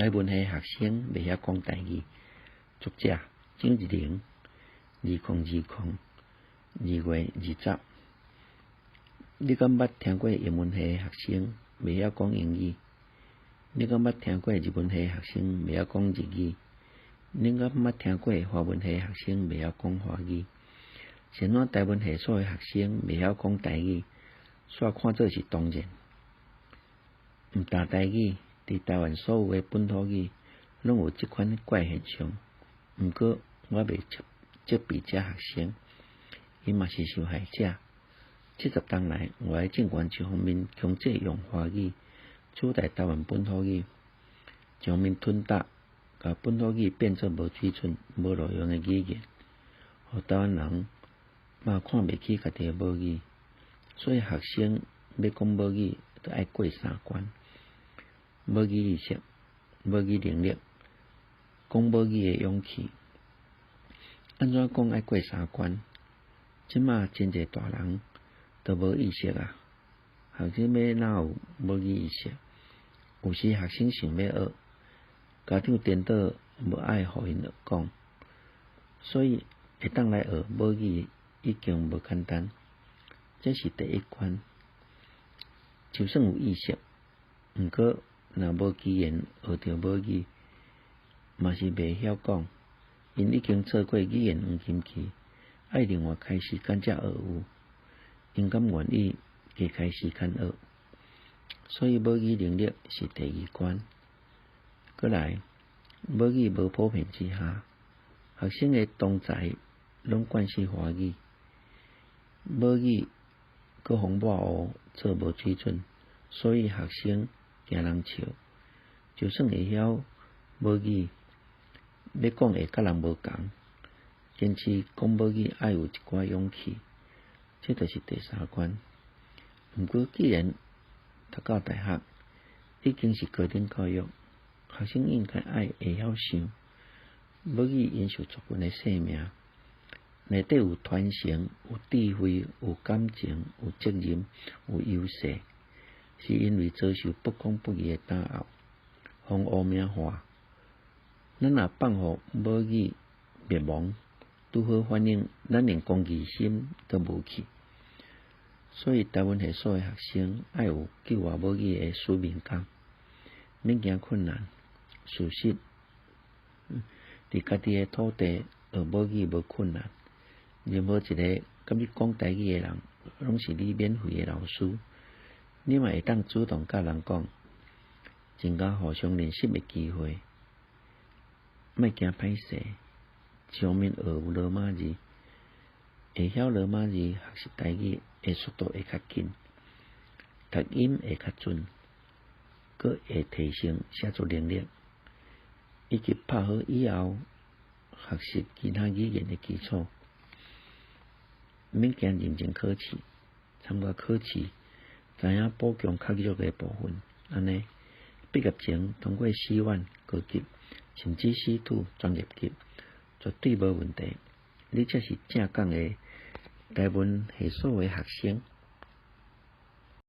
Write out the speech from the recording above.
台文系學生袂曉講台語。作者張日玲，2020-2月20。你敢捌聽過英文系學生袂曉講英語？你敢捌聽過日文系學生袂曉講日語？你敢捌聽過華文系學生袂曉講華語？是按怎台文系所的學生袂曉講台語，煞看做是當然。毋但台語，佇台灣所有的本土語，攏有這款怪現象。毋過，我袂責備這學生，𪜶嘛是受害者。70冬來，外來政權一方面強制用華語取代台灣本土語，一方面吞打，共本土語變做無水準、無路用的語言，予台灣人嘛看袂起家己的母語。所以學生欲講母語，著愛過三關：母語意識、母語能力、講母語的勇氣。按怎講愛過三關？這馬真濟大人都無意識啊！學生欲哪有母語意識？有時學生想欲學，家長顛倒無愛予𪜶講，所以會當來學母語已經無簡單。這是第一關。就算有意識，毋過若無機緣學著母語，嘛是袂曉講。𪜶已經錯過語言黃金期，愛另外開時間才學有。𪜶敢願意加開時間學？所以母語能力是第二關。閣來，母語無普遍之下，學生的同儕攏慣勢華語，母語閣予抹烏做無水準，所以學生驚人笑。就算會曉母語，欲講會佮人無仝，堅持講母語愛有一寡勇氣，這就是第三關。毋過既然讀到大學，已經是高等教育，學生應該愛會曉想，母語𪜶是族群的生命，內底有傳承、有智慧、有感情、有責任、有優勢，是因為遭受不公不義的打壓，予污名化。咱若放予母語滅亡，拄好反映咱連公義心都無去。所以台文系所的學生愛有救活母語的使命感，免驚困難。事實，佇家己的土地學母語無困難。任何一個佮你講台語的人，攏是你免費的老師。你嘛會當主動佮人講，增加互相認識的機會。莫驚歹勢，一方面學羅馬字，會曉羅馬字學習台語的速度會較緊，讀音會較準，閣會提升寫作能力，以及拍好以後學習其他語言的基礎。免驚認證考試，參加考試，知影補強較弱的部分，按呢畢業前通過 C1 高級，甚至 C2 專業級，絕對無問題。你才是正港的台文系所的學生。